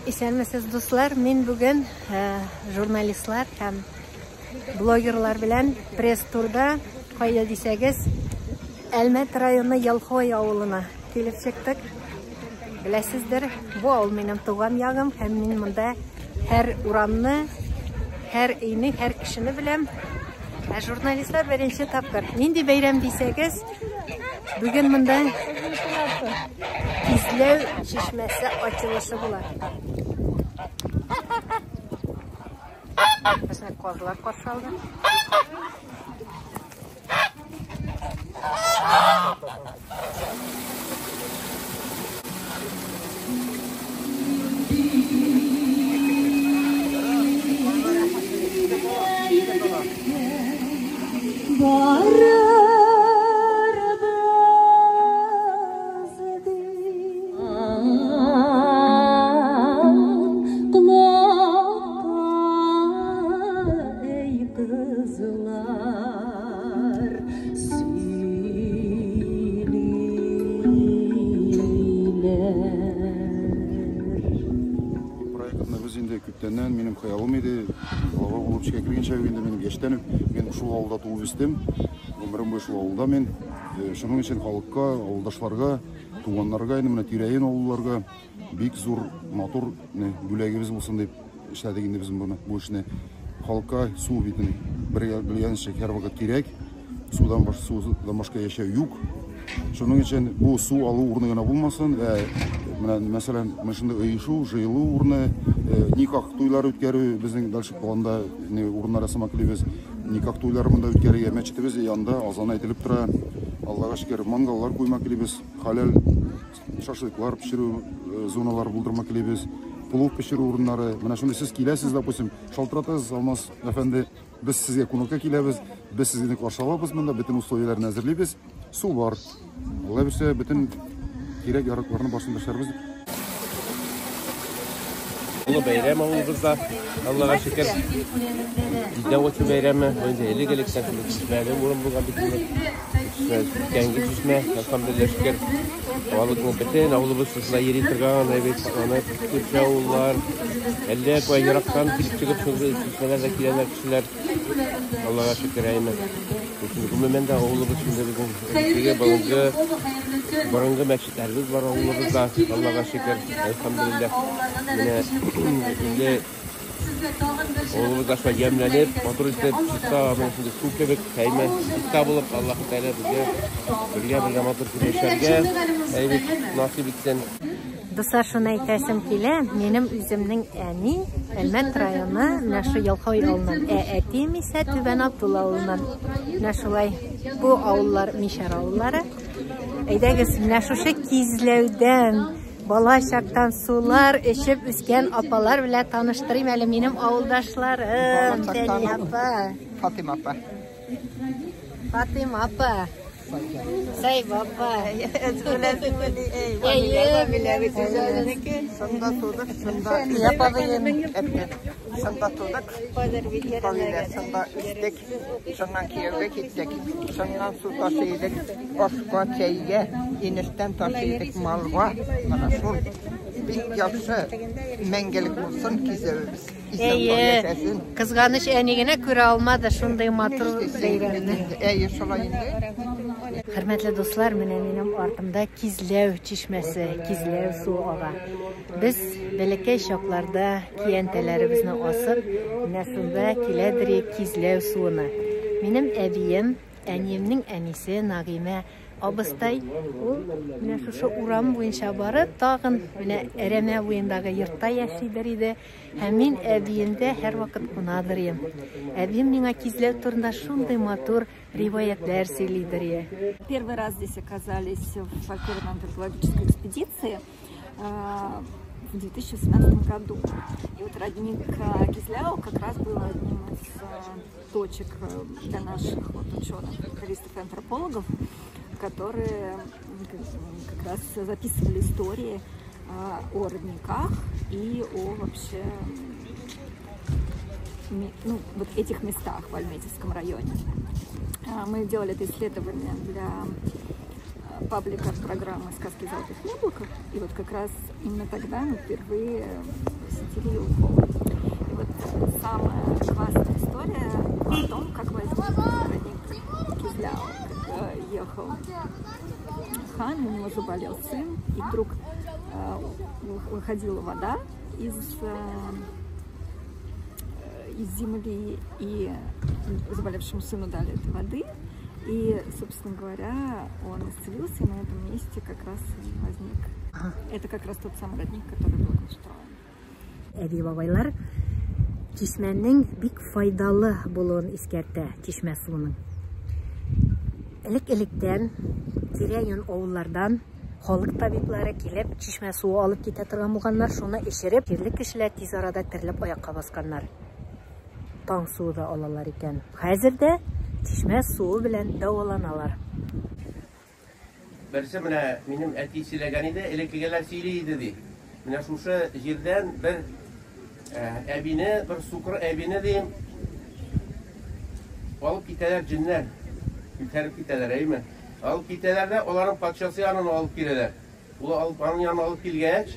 Исәнмесез, дуслар! Мин бүген журналистлар һәм блогерлар белән пресс-турда, кайда дисәгез, Әлмәт районы Елховой авылына килеп чыктык. Беләсездер, бу авыл минем туган ягым һәм мин монда һәр урамны, һәр өйне, һәр кешене беләм. Ә журналистлар беренче тапкыр. Нинди бәйрәм дисәгез, бүген монда Кизләү чишмәсе ачылышы була. Безне казлар каршы алды. Проектны без инде күптәннән, минем хыялым иде, глава булып эшкә кергәнчә үк инде минем яшьтән үк мин шул авылда туып үстем. Гомерем буе шул авылда мин. Шуның өчен халыкка, авылдашларга, туганнарга, инде менә тирә-юнь авылларга бик зур, матур бүләгебез булсын дип эшләдек инде без моны, бу эшне. Халыкка су бит инде белгәнчә һәрвакыт кирәк. Судан баш, судан башка яшәү юк. Шуның өчен бу су алу урыны гына булмасын, ә менә мәсәлән, менә шундый оешу, җыелу урыны, никах туйлары үткәрү безнең дальше планда урыннар ясамак телибез. Никах туйлары монда үткәрергә, мәчетебез янында азан әйтелеп тора. Аллага шөкер, мангаллар куймак телибез, хәләл шашлыклар пешерү зоналары булдырмак телибез, плов пешерү урыннары. Менә шундый сез киләсез, допустим, шалтыратасыз, Алмаз әфәнде, без сезгә кунакка киләбез, без сезне каршы алабыз монда, бөтен условияләрне әзерлибез. Су бар. Алла бирсә, бөтен кирәк яракларны барысын да эшләрбез. Олы бәйрәм авылыбызда, Аллага шөкер. Кизләү ачу бәйрәме, бу инде элек-электән шундый чишмәле урын булган бит инде. Чишмә, күптәнге чишмә, әлхәмдүлилләһ шөкер. Халыкның бөтен авылыбыз шушында йөри торган, әйбәт сакланып, күрше авыллар, әллә кая ерактан килеп чыгып шундый чишмәләргә киләләр кешеләр. Аллага шөкер, әйме. Гомумән дә авылыбыз шундый безнең элеккеге борынгы борынгы мәчетләребез бар авылыбызда. Аллага шөкер, әлхәмдүлилләһ. Менә инде авылыбызда шулай ямьләнеп, матур итеп, чиста, менә шундый су кебек, әйме, чиста булып, Аллаһы Тәгалә безгә бергә-бергә матур итеп яшәргә, әйбәт насыйп итсен. Дуслар, шуны әйтәсем килә, минем үземнең әни Әлмәт районы, менә шу Елхой авылыннан, ә әтием исә Түбән Абдулла авылыннан. Менә шулай бу авыллар мишәр авыллары. Әйдәгез, менә шушы Кизләүдән бала чактан сулар эчеп үскән апалар белән таныштырыйм әле минем авылдашларым. Фәния апа. Фатыйма апа. Фатыйма апа. Сәйба апа. Шунда тудык, шунда Шунда тудык, шунда үстек, шуннан кияүгә киттек, шуннан су ташый идек, ашка, чәйгә, инештән ташый идек малга. Менә шул бик яхшы, мәңгелек булсын кизәвебез. Әйе, кызганыч әни генә күрә алмады шундый матур бәйрәмне. Әйе, шулай инде. Хөрмәтле дуслар, менә минем артымда Кизләү чишмәсе, Кизләү суы ага. Без бәләкәй чакларда киянтәләребезне асып, менә шунда киләдер Кизләү суына. Минем әбием, әниемнең әнисе Нагыймә абыстай, ул менә шушы урам буенча барып, тагын менә Әрәмә буендагы йортта яшидер иде. Һәм мин әбиемдә һәрвакыт кунадыр идем. Әбием миңа Кизләү турында шундый матур риваятлар сөйлидер иде. Первый раз здесь оказались в фольклорно-антропологической экспедиции в 2018 году. И вот родник Кизляу как раз был одним из точек для наших вот ученых, фольклористов и антропологов, которые как раз записывали истории о родниках и о вообще, ну, вот этих местах в Альметьевском районе. Мы делали это исследование для паблик от программы «Сказки в золотых яблоках». И вот как раз именно тогда мы впервые посетили Елхово. И вот самая классная история о том, как возник родник Кизляу. Когда ехал хан, у него заболел сын, и вдруг выходила вода из земли, и заболевшему сыну дали этой воды. И, собственно говоря, он исцелился, и на этом месте как раз возник. Это как раз тот самый родник, который благоустроен. Әби бабайлар чишмәнең бик файдалы булуын искәртә, чишмә суының. Элек-электән тирә-юнь авыллардан халык табиблары килеп чишмә суы алып китә торган булганнар, шуны эчереп, чирле кешеләр тиз арада терелеп аякка басканнар. Таң суы да алалар икән. Хәзер дә чишмә суы белән дәваланалар. Берсе менә минем әти сөйләгән иде, элеккегеләр сөйли иде ди. Менә шушы җирдән бер әбине, бер сукыр әбине ди, алып китәләр җеннәр. Күтәреп китәләр, әйме? Алып китәләр дә аларның патшасы янына алып киләләр. Ул алып аның янына алып килгәч,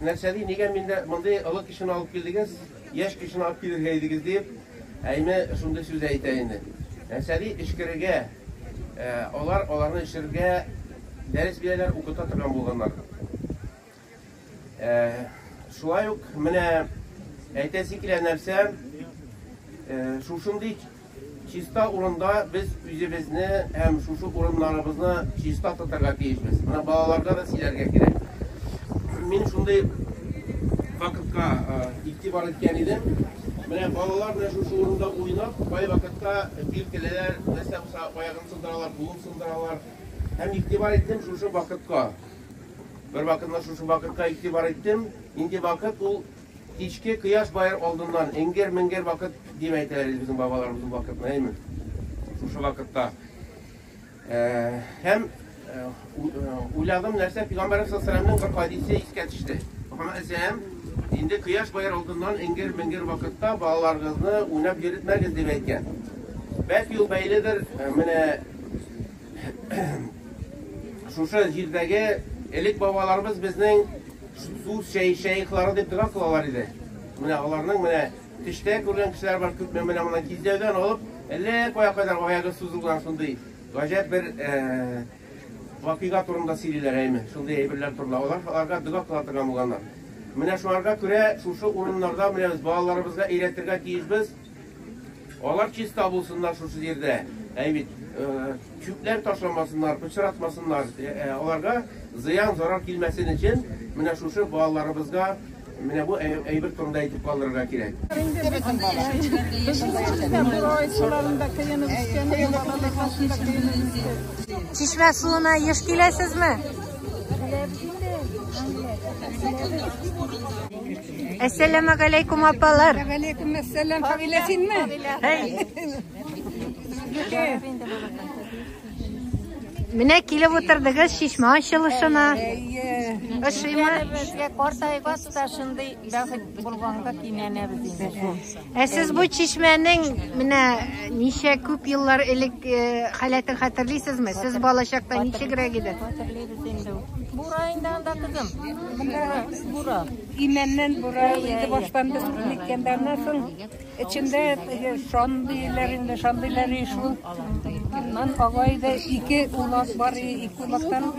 нәрсә ди, нигә миндә мондый олы кешене алып килдегез, яшь кешене алып килергә идегез дип, әйме шундый сүз әйтә инде. Нәрсә ди, эчкерергә, алар аларны эчерергә дәрес бирәләр, укыта торган булганнар. Шулай ук менә әйтәсе килә нәрсә, шушындый чиста урында без үзебезне һәм шушы урыннарыбызны чиста тотарга тиешбез. Менә балаларга да сөйләргә кирәк. Мин шундый вакытка игътибар иткән идем. Менә балалар менә шушы урында уйнап, кай вакытта биркеләләр, нәрсә булса аягын сындыралар, кулын сындыралар. Һәм игътибар иттем шушы вакытка. Бер вакытта шушы вакытка игътибар иттем. Инде вакыт ул кичке кояш баер алдыннан эңгер-меңгер вакыт дип әйтәләр иде безнең бабаларыбыз ул вакытны, әйме? Шушы вакытта. Һәм уйладым нәрсә, Пәйгамбәребез саллаллаһу алейһи вәсәлләмнең бер хадисе искә төште. Мөхәммәд алейһиссәлам инде кояш баер алдыннан эңгер-меңгер вакытта балаларыгызны уйнап йөртмәгез дип әйткән. Бәлки ул бәйледер, менә шушы җирдәге элек бабаларыбыз безнең су шәехлары дип дога кылалар иде. Менә аларның менә төштә күргән кешеләр бар күпме, менә моннан Кизләүдән алып, әллә кая кадәр аягы сузылган шундый гаҗәп бер вакыйга турында сөйлиләр, әйме? Шундый әйберләр турында. Алар аларга дога кыла торган булганнар. Менә шуңарга күрә шушы урыннарда менә без балаларыбызга өйрәтергә тиешбез. Алар чиста булсыннар шушы җирдә. Әй бит, чүпләр ташламасыннар, пычратмасыннар. Аларга зыян, зарар килмәсен өчен менә шушы балаларыбызга менә бу әйбер турында әйтеп калдырырга кирәк. Чишмә суына еш киләсезме? Әссәламу алейкум, апалар. Алейкум әссәлам. Фагилә синме? Менә килеп утырдыгыз чишмә ачылышына. Ошыймы? Безгә картайгач та шундый бәхет булганга кинәнәбез инде. Ә сез бу чишмәнең менә ничә күп еллар элек халәтен хәтерлисезме? Сез балачакта ничегрәк иде? Хәтерлибез инде. Бура инде анда, кызым. Бура. Имәннән бура иде баштан без ниткәндә, аннан соң эчендә шандыйлар инде, шандыйлар шул. Аннан ага иде, ике улак бар, ике улактан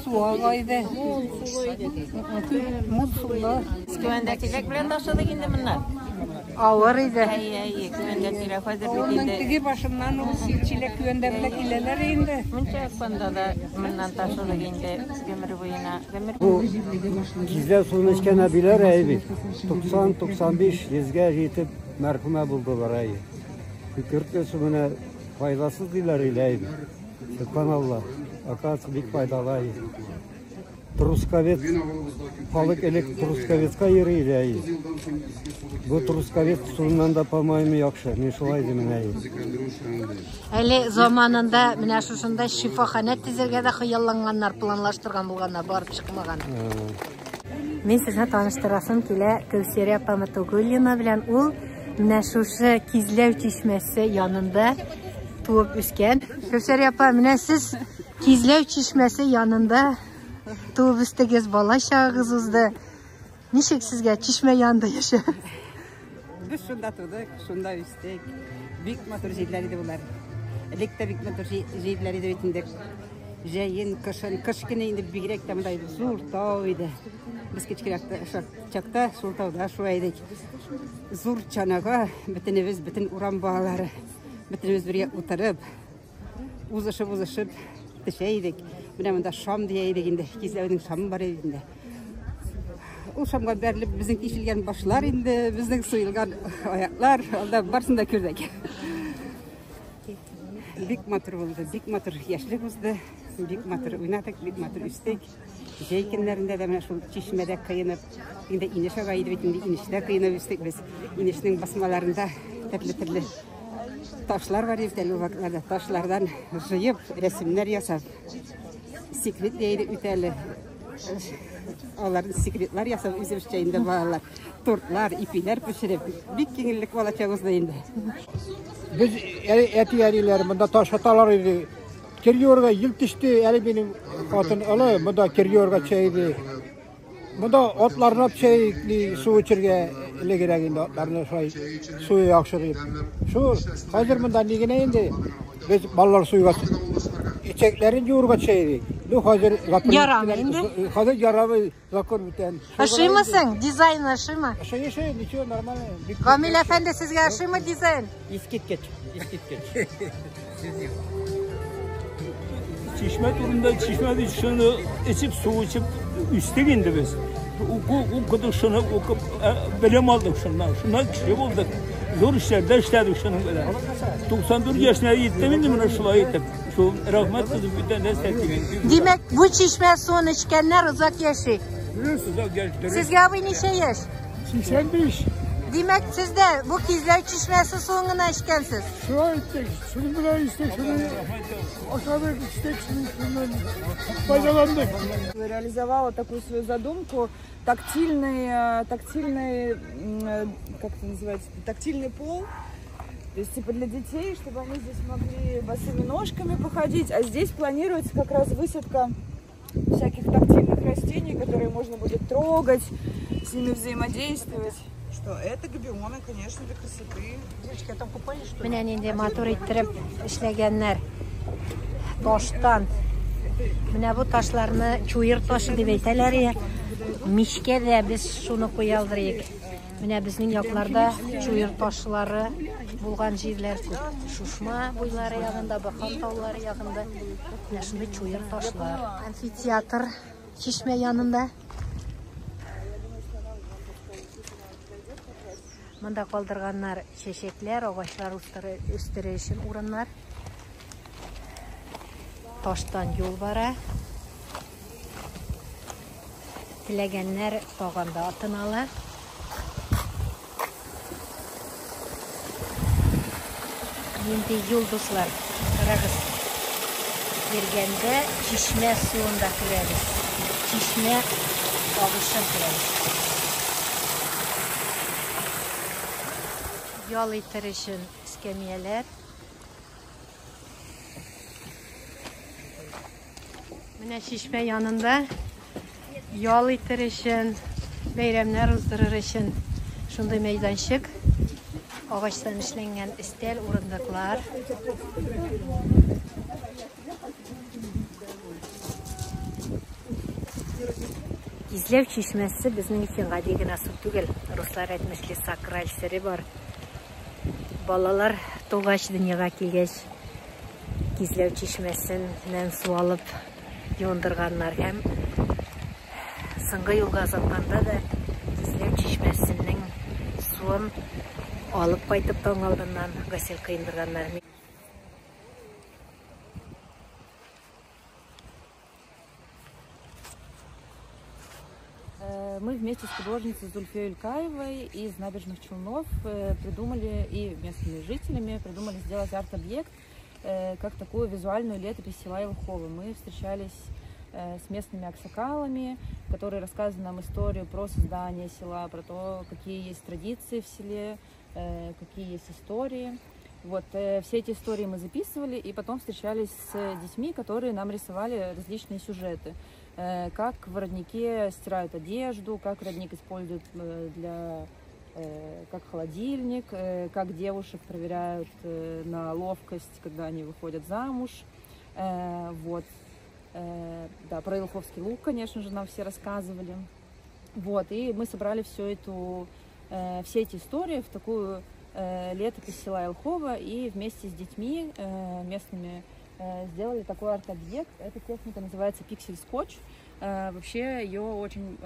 су ага иде. Мул сулы. Көәндә чиләк белән ташыдык инде моннан. Авыр иде. Әйе, әйе, көәндә чиләк хәзер бит Авылның инде. теге башыннан ул чиләк көәндә белән киләләр инде. Мунча якканда да моннан ташыдык инде гомер буена. Гомер Бу Кизләү суын эчкән әбиләр әй бит 90, 95, 100гә җитеп мәрхүмә булдылар әй. Күкерт су менә файдасыз диләр иле әй бит. Субханалла, оказывается, бик файдалы әй. Трусковец, халык элек Трусковецка йөри иде әй. Бу Трусковец суыннан да, по-моему, яхшы. Мин шулай дим әй. Әле заманында менә шушында шифаханә төзергә дә хыялланганнар, планлаштырган булганнар, барып чыкмаган. Мин сезне таныштырасым килә Кәүсәрия апа Матугуллина белән. Ул менә шушы Кизләү чишмәсе янында туып үскән. Кәүсәрия апа, менә сез Кизләү чишмәсе янында туып үстегез, бала чагыгыз узды. Ничек сезгә чишмә янында яшәү? Без шунда тудык, шунда үстек. Бик матур җирләр иде болар. Элек тә бик матур җирләр иде бит инде. Җәен, кышын, кыш көне инде бигрәк тә монда зур тау иде. Без кечкенә чакта шул тауда шуа идек. Зур чанага бөтенебез, бөтен урам балалары, бөтенебез бергә утырып, узышып-узышып төшә идек. Менә монда шам дия идек инде. Кизләүнең шамы бар иде инде. Ул шамга бәрелеп безнең тишелгән башлар инде, безнең суелган аяклар, анда барысын да күрдек. Бик матур булды, бик матур яшьлек узды, бик матур уйнадык, бик матур үстек. Җәй көннәрендә дә менә шул чишмәдә коенып, инде инеш ага иде бит инде, инештә коенып үстек без. Инешнең басмаларында төрле-төрле ташлар бар иде әле ул вакытларда. Ташлардан җыеп, рәсемнәр ясап, секрет дия идек бит әле. Аларны секретлар ясап үзебезчә инде балалар. Тортлар, ипиләр пешереп, бик киңеллек балачак узды инде. Без әти-әниләр монда таш аталар иде. Кер юырга ел төште, әле минем хатын олы, монда кер юырга төшә иде. Монда атларны төшә иде, су эчергә элегрәк инде атларны шулай суы яхшы дип. Шу хәзер монда ни генә инде без балалар суйга эчәкләрен юырга төшә идек. Ну хәзер Ярамый инде. Хәзер ярамый, закон бүтән. Ошыймы соң? Дизайн ошыймы? Ошый, ошый, ничего, нормально. Гамил әфәнде, сезгә ошыймы дизайн? Искиткеч, искиткеч. Чишмә турында, чишмә бит шуны эчеп, су эчеп үстек инде без. Уку, укыдык шуны, укып, белем алдык шуннан. Шуннан кеше булдык. Зур эшләрдә эшләдек шуның белән. 94 яшенә җиттем инде менә шулай итеп. Шул рәхмәт кызым бүтән нәрсә дигән. Димәк, бу чишмә суын эчкәннәр озак яши. Озак яши. Сезгә абый ничә яшь? 85. Димәк, сез дә бу Кизләү чишмәсе суын гына эчкәнсез. Шулай иттек, шуның белән эчтек, шуны ашадык, эчтек, шуннан файдаландык. Реализовала такую свою задумку, тактильный, тактильный, как это называется, тактильный пол. То есть типа для детей, чтобы они здесь могли босыми ножками походить. А здесь планируется как раз высадка всяких тактильных растений, которые можно будет трогать, с ними взаимодействовать. Что это габионы, конечно, для красоты. Девочки, а там купались, что ли? Менә нинди матур иттереп эшләгәннәр. Таштан. Менә бу ташларны чуер ташы дип әйтәләр я. Мичкә дә без шуны куя алдырыйк. Менә безнең якларда чуер ташлары булган җирләр күп. Шушма буйлары ягында, Бахан таулары ягында менә шундый чуер ташлар. Амфитеатр чишмә янында. Монда калдырганнар чәчәкләр, агачлар үстерү өчен урыннар. Таштан юл бара. Теләгәннәр таганда атын ала. Нинди юл, дуслар. Карагыз. Йөргәндә чишмә суын да күрәбез. Чишмә агышын күрәбез. Ял итер өчен эскәмияләр. Менә чишмә янында ял итер өчен, бәйрәмнәр уздырыр өчен шундый мәйданчык. Агачтан эшләнгән өстәл, урындыклар. Кизләү чишмәсе безнең өчен гади генә су түгел. Руслар әйтмешли, сакраль сере бар. Балалар тугач, дөньяга килгәч, Кизләү чишмәсеннән су алып юындырганнар һәм соңгы юлга озатканда да Кизләү чишмәсенең суын алып кайтып таң алдыннан гасел коендырганнар. Мы вместе с художницей Зульфией Илькаевой из Набережных Челнов придумали и местными жителями придумали сделать арт-объект как такую визуальную летопись села Елхово. Мы встречались с местными аксакалами, которые рассказывали нам историю про создание села, про то, какие есть традиции в селе, какие есть истории. Вот, все эти истории мы записывали и потом встречались с детьми, которые нам рисовали различные сюжеты. Как в роднике стирают одежду, как родник используют для, как холодильник, как девушек проверяют на ловкость, когда они выходят замуж. Вот. Да, про Елховский лук, конечно же, нам все рассказывали. Вот, и мы собрали все эти истории в такую летопись села Елхово и вместе с детьми местными сделали такой арт-объект. Эта техника называется пиксель-скотч. Вообще ее очень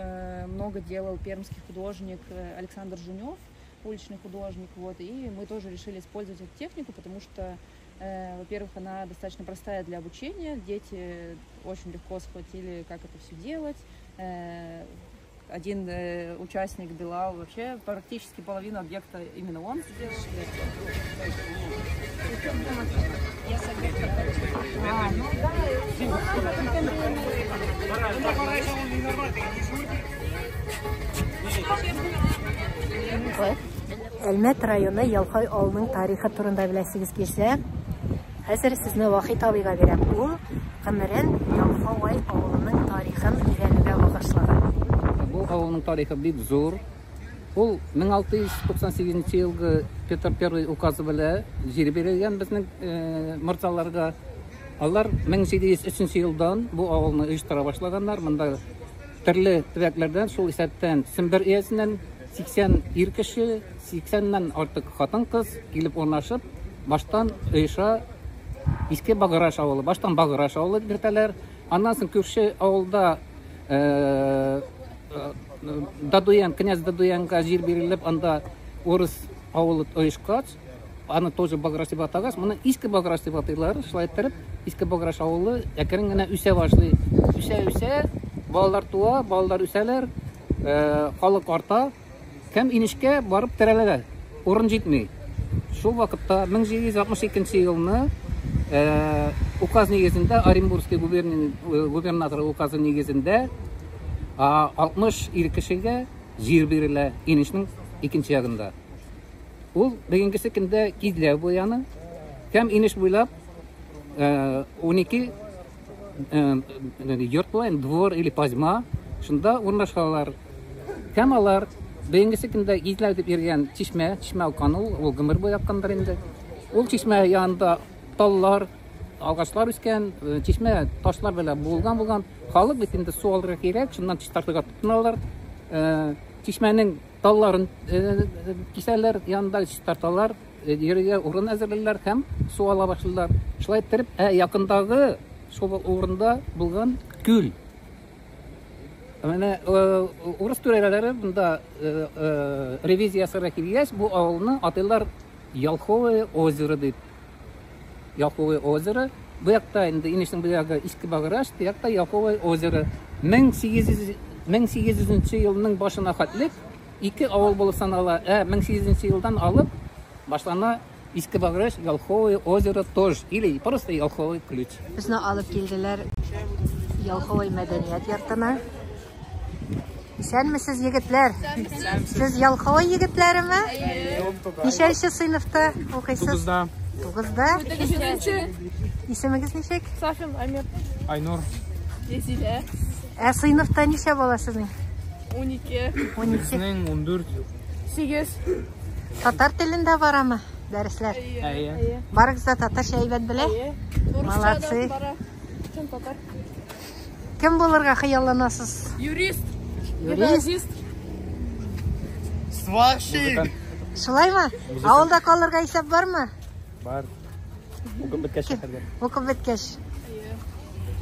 много делал пермский художник Александр Жунев, уличный художник. Вот, и мы тоже решили использовать эту технику, потому что, во-первых, она достаточно простая для обучения. Дети очень легко схватили, как это все делать. Один участник Билал вообще практически половину объекта именно он сделал. Әлмәт районы Ялхай авылының тарихы турында беләсегез килсә, хәзер сезне Вахит абыйга бирәм. Ул гомерен Ялхай авылының тарихын өйрәнүгә багышлаган. Бу авылның тарихы бик зур. Ул 1698 елгы Петр I указы белән җир бирелгән безнең морзаларга. Алар 1703 елдан бу авылны оештыра башлаганнар. Монда төрле төбәкләрдән, шул исәптән Сембер өязеннән 80 ир кеше, 80-нән артык хатын-кыз килеп урнашып, баштан оеша Иске Баграш авылы, баштан Баграш авылы дип йөртәләр. Аннан соң күрше авылда Дадуян, князь Дадуянга җир бирелеп, анда урыс авылы оешкач, аны тоже Баграш дип атагач, моны Иске Баграш дип атыйлар. Шулай иттереп, Иске Баграш авылы әкрен генә үсә башлый. Үсә-үсә, балалар туа, балалар үсәләр, халык арта. Кем инешкә барып терәләләр, урын җитми. Шул вакытта 1762 елны указ нигезендә, Оренбургский губернаторы указы нигезендә 60 ир кешегә җир бирелә инешнең икенче ягында. Ул бүгенгесе көндә Кизләү буяны. Һәм инеш буйлап 12 йорт була, двор или пазьма, шунда урнашалар. Һәм алар бүгенгесе көндә Кизләү дип йөргән чишмә, чишмә аккан ул гомер буе аккандыр инде. Ул чишмә янында таллар, агачлар үскән, чишмә ташлар белән буылган булган. Халык бит инде су алырга кирәк, шуннан чистартырга тотыналар. Чишмәнең талларын кисәләр, янында чистарталар, йөрергә урын әзерлиләр һәм су ала башлыйлар. Шулай иттереп, якындагы шул урында булган күл. Менә урыс түрәләре монда ревизия ясарга килгәч, бу авылны атыйлар Ялховое озеро дип. Ялховое озеро. Бу якта инде инешнең бу ягы Иске Баграш, бу якта Ялховое озеро. 1800 елның башына хәтлек ике авыл булып санала. 1800 елдан алып башлана Иске Баграш, Ялховое озеро тоже, или просто Ялховый ключ. Безне алып килделәр Ялховой мәдәният йортына. Исәнмесез, егетләр? Сез Ялховой егетләреме? Ничәнче сыйныфта укыйсыз? 9-да. 9-да? Исемегез ничек? Сафин Амир. Айнур. Езилә. Ә сыйныфта ничә бала сезнең? 12. 12. Безнең 14. 8. Татар телендә барамы дәресләр? Әйе. Барыгыз да татарча әйбәт белә? Молодцы. Кем булырга хыялланасыз? Юрист. Юрист. Сварщик. Шулаймы? Авылда калырга исәп бармы? Бар. Укып беткәч шәһәргә. Укып беткәч.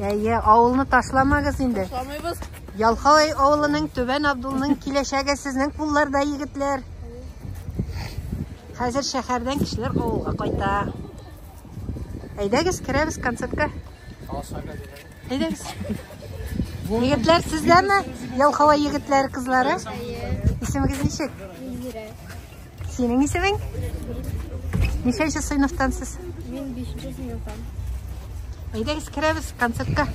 Әйе, авылны ташламагыз инде. Ташламыйбыз. Ялхай авылының, Түбән Абдулның киләчәге сезнең кулларда, егетләр. Хәзер шәһәрдән кешеләр авылга кайта. Әйдәгез, керәбез концертка. Әйдәгез. Егетләр, сездәме? Ялхай егетләре, кызлары? Исемегез ничек? Эльвира. Синең исемең? Ничәнче сыйныфтан сез? Мин 5 сыйныфтан. Әйдәгез, керәбез концертка.